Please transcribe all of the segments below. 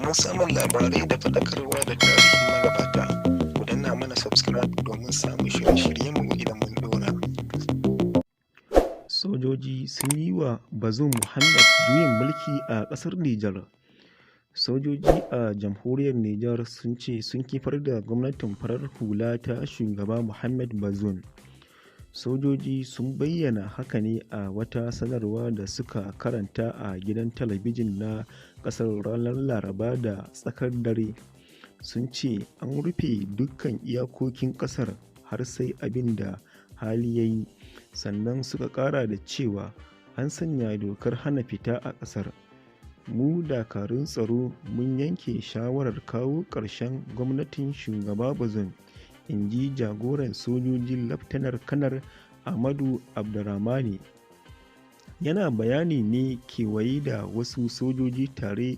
Domin samun labarai da faɗakarwa da tarihin magabata, ku danna mana subscribe domin samun shirye-shiryenmu idan mun ɗora. Sojoji sun yi wa Bazoum Mohamed juyin mulki a ƙasar Nijar. Sojoji a jamhuriyar Nijar sun ce sun kifar da gwamnatin farar hula ta shugaba Mohamed Bazoum. Sojoji sun bayyana haka ne a wata sanarwa da suka karanta a gidan talabijin na ƙasar ranar Laraba da tsakar dare. Sun ce an rufe dukkan iyakokin ƙasar har sai abin da hali ya yi, sannan suka ƙara da cewa an sanya dokar hana fita a ƙasar. Mu dakarun tsaro mun yanke shawarar kawo ƙarshen gwamnatin shugaba Bazoum, in ji jagoran sojoji Laftanar Kanar Amadu Abdramane. Yana bayani ne kewaye da wasu sojoji tare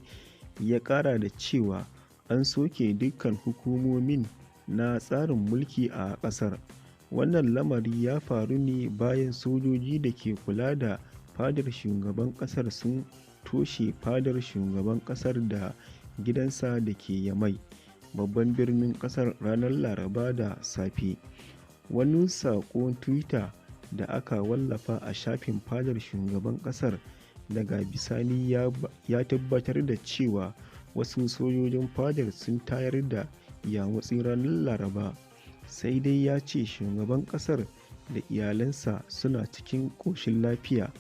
ya ƙara da cewa an soke dukkan hukumomin na tsarin mulki a ƙasar. Wannan lamari ya faru ne bayan sojoji da ke kula da fadar shugaban ƙasar sun toshe fadar shugaban ƙasar da gidansa da ke Yamai, babban birnin ƙasar, ranar Laraba da safe. Wani saƙon Twitter da aka wallafa a shafin fadar shugaban ƙasar daga bisani ya tabbatar da cewa wasu sojojin fadar sun tayar da yamutsi ranar Laraba, sai dai ya ce shugaban ƙasar da iyalansa suna cikin ƙoshin lafiya.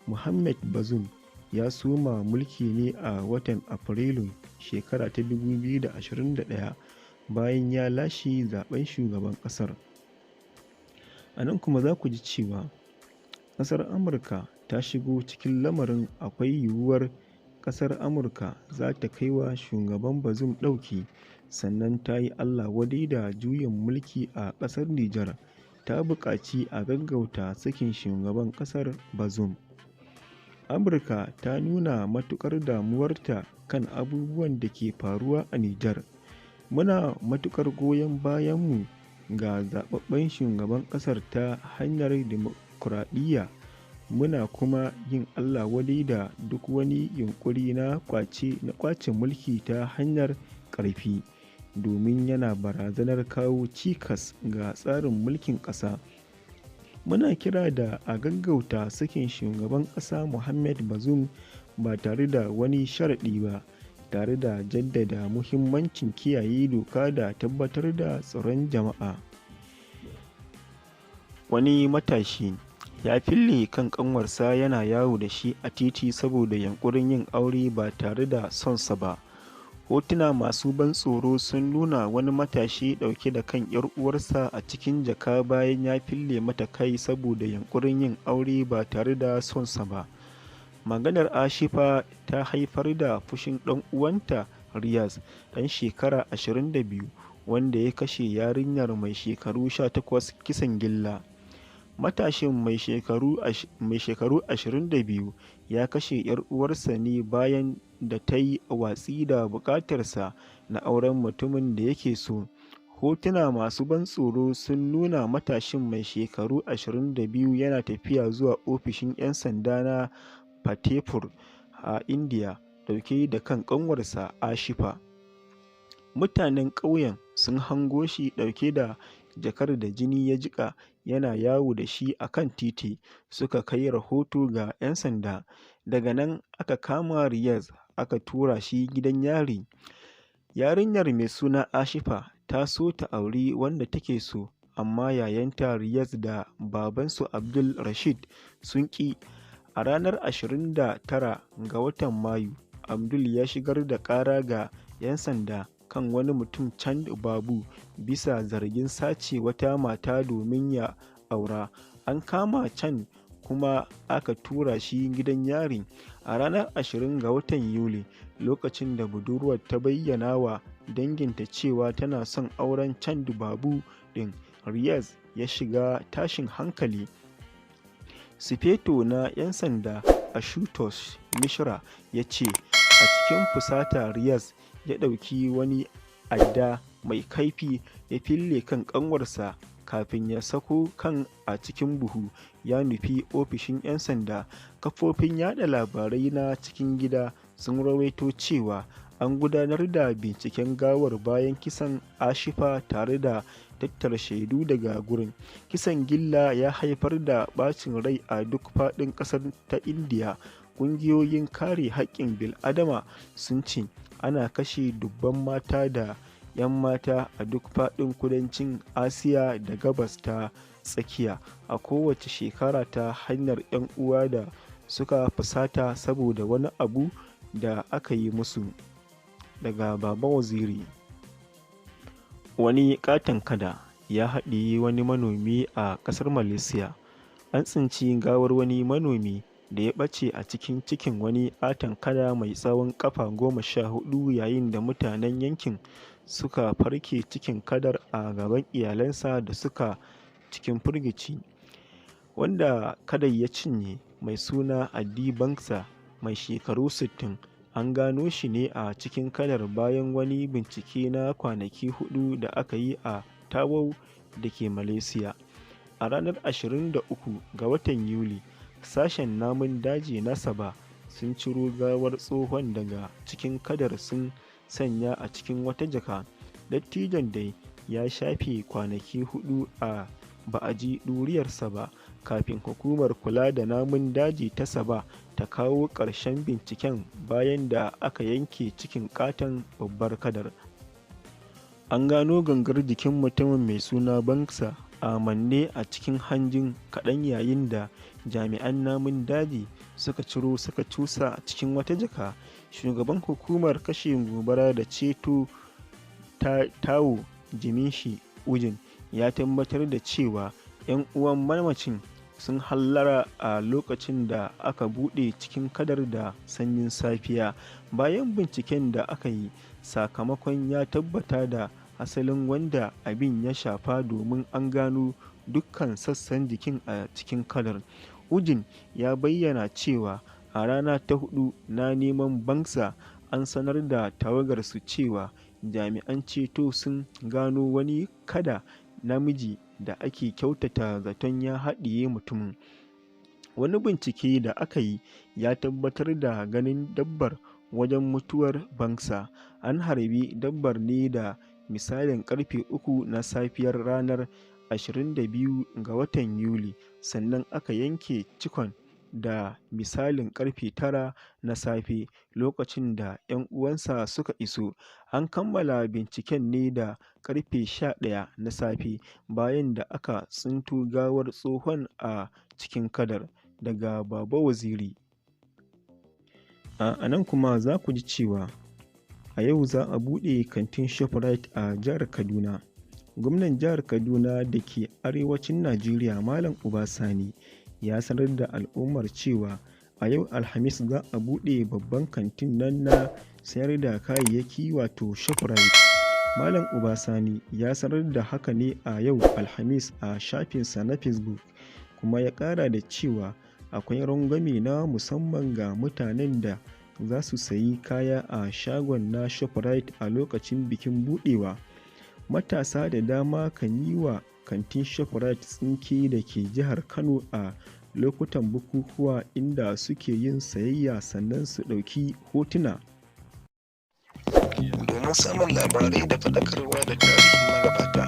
Mohamed Bazoum ya soma mulki ne a watan Afrilun shekara ta 2021 bayan ya lashe zaɓen shugaban ƙasar. A nan kuma za ku ji cewa ƙasar Amurka ta shigo cikin lamarin. Akwai yiwuwar ƙasar Amurka za ta kai wa shugaban Bazoum ɗauki, sannan ta yi Allah wadai da juyin mulki a ƙasar Nijar, ta buƙaci a gaggauta sakin shugaban ƙasar Bazoum. Amurka ta nuna matuƙar damuwarta kan abubuwan da ke faruwa a Nijar. Muna matuƙar goyon bayanmu ga zaɓaɓɓen shugaban ƙasar ta hanyar dimokuraɗiyya, muna kuma yin Allah wadai da duk wani yunƙuri na ƙwace mulki ta hanyar ƙarfi, domin yana barazanar kawo cikas ga tsarin mulkin ƙasa. Muna kira da a gaggauta sakin shugaban ƙasa Mohamed Bazoum ba tare da wani sharaɗi ba, tare da jaddada muhimmancin kiyaye doka da tabbatar da tsaron jama'a. Wani matashi ya fille kan ƙanwarsa yana yawo da shi a titi saboda yunƙurin yin aure ba tare da sonsa ba. Hotuna masu ban tsoro sun nuna wani matashi ɗauke da kan 'yar uwarsa a cikin jaka bayan ya fille mata kai saboda yunƙurin yin aure ba tare da sonsa ba. Maganar Ashifa ta haifar da fushin ɗan uwanta Riyaz, ɗan shekara 22, wanda ya kashe yarinyar mai shekaru 18 kisan gilla. Matashin mai shekaru 22 ya kashe 'yar uwarsa ne bayan da ta yi watsi da buƙatarsa na auren mutumin da yake so. Hotuna masu ban tsoro sun nuna matashin mai shekaru 22 yana tafiya zuwa ofishin 'yan sanda na Fatehpur a Indiya ɗauke da kan ƙanwarsa Ashifa. Mutanen ƙauyen sun hango shi ɗauke da jakar da jini ya jiƙa yana yawo da shi a kan titi, suka kai rahoto ga 'yan sanda. Daga nan aka kama Riyaz aka tura shi gidan yari. Yarinyar mai suna Ashifa ta so ta auri wanda take so, amma yayanta Riyaz da babansu Abdul Rashid sun ƙi. A ranar 29 ga watan Mayu, Abdul ya shigar da ƙara ga 'yan sanda kan wani mutum Chand Babu bisa zargin sace wata mata domin ya aura. An kama Chand kuma aka tura shi gidan yari. A ranar 20 ga watan Yuli, lokacin da budurwar ta bayyana wa danginta cewa tana son auren Chand Babu ɗin, Riyaz ya shiga tashin hankali. Sufeto na 'yan sanda Ashutosh Mishra ya ce, a cikin fusata Riyaz ya ɗauki wani adda mai kaifi ya fille kan ƙanwarsa kafin ya sako kan a cikin buhu ya nufi ofishin 'yan sanda. Kafofin yaɗa labarai na cikin gida sun rawaito cewa an gudanar da binciken gawar bayan kisan Ashifa tare da tattara shaidu daga gurin. Kisan gilla ya haifar da ɓacin rai a duk faɗin ƙasar ta Indiya. Ƙungiyoyin kare haƙƙin bil'adama sun ce ana kashe dubban mata da 'yan mata a duk faɗin kudancin Asiya da Gabas ta Tsakiya a kowace shekara ta hanyar 'yan uwa da suka fusata saboda wani abu da aka yi musu. Daga Baba Waziri. Wani ƙaton kada ya haɗiye wani manomi a ƙasar Malaysia. An tsinci gawar wani manomi da ya ɓace a cikin cikin wani ƙaton kada mai tsawon ƙafa 14 yayin da mutanen yankin suka farke cikin kadar a gaban iyalansa da suka cikin firgici. Wanda kadar ya cinye, mai suna Adi Bangsa, mai shekaru 60, an gano shi ne a cikin kadar bayan wani bincike na kwanaki 4 da aka yi a Tawau da ke Malaysia. A ranar 23 ga watan Yuli, sashen namun daji na Sabah sun ciro gawar tsohon daga cikin kadar sun sanya a cikin wata jaka. Dattijon dai ya shafe kwanaki 4 a ba a ji ɗuriyarsa ba kafin hukumar kula da namun daji ta Sabah ta kawo ƙarshen binciken bayan da aka yanke cikin ƙaton babbar kadar. An gano gangar jikin mutumin mai suna Bangsa a manne a cikin hanjin kaɗan yayin da jami'an namun daji suka ciro suka cusa a cikin wata jaka. Shugaban hukumar kashe gobara da ceto ta Tawau, Jimishi Ujin, ya tabbatar da cewa 'yan uwan mamacin sun hallara a lokacin da aka buɗe cikin kadar da sanyin safiya. Bayan binciken da aka yi, sakamakon ya tabbata da asalin wanda abin ya shafa domin an gano dukkan sassan jikin a cikin kadar. Ujin ya bayyana cewa a rana ta huɗu na neman Bangsa, an sanar da tawagarsu cewa jami'an ceto sun gano wani kada namiji da ake kyautata zaton ya haɗiye mutumin. Wani bincike da aka yi ya tabbatar da ganin dabbar wajen mutuwar Bangsa. An harbi dabbar ne da misalin karfe 3 na safiyar ranar 22 ga watan Yuli, sannan aka yanke cikon da misalin karfe 9 na safe lokacin da 'yan uwansa suka iso. An kammala binciken ne da karfe 11 na safe bayan da aka tsinto gawar tsohon a cikin kadar. Daga Baba Waziri. A nan kuma za ku ji cewa a yau za a buɗe kantin Shoprite a jihar Kaduna. Gwamnan jihar Kaduna da ke arewacin Najeriya, Malam Uba Sani, ya sanar da al'ummar cewa a yau Alhamis za a buɗe babban kantin nan na sayar da kayayyaki wato Shoprite. Malam Uba Sani ya sanar da haka ne a yau Alhamis a shafinsa na Facebook, kuma ya ƙara da cewa akwai rangwame na musamman ga mutanen da za su sayi kaya a shagon na Shoprite a lokacin bikin buɗewa. Matasa da dama kan yi wa kantin Shoprite tsinke da ke jihar Kano a lokutan bukukuwa inda suke yin sayayya sannan su ɗauki hotuna. Domin samun labarai da faɗakarwa da tarihin magabata,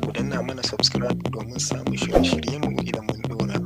ku danna mana subscribe domin samun shirye-shiryenmu idan mun ɗora.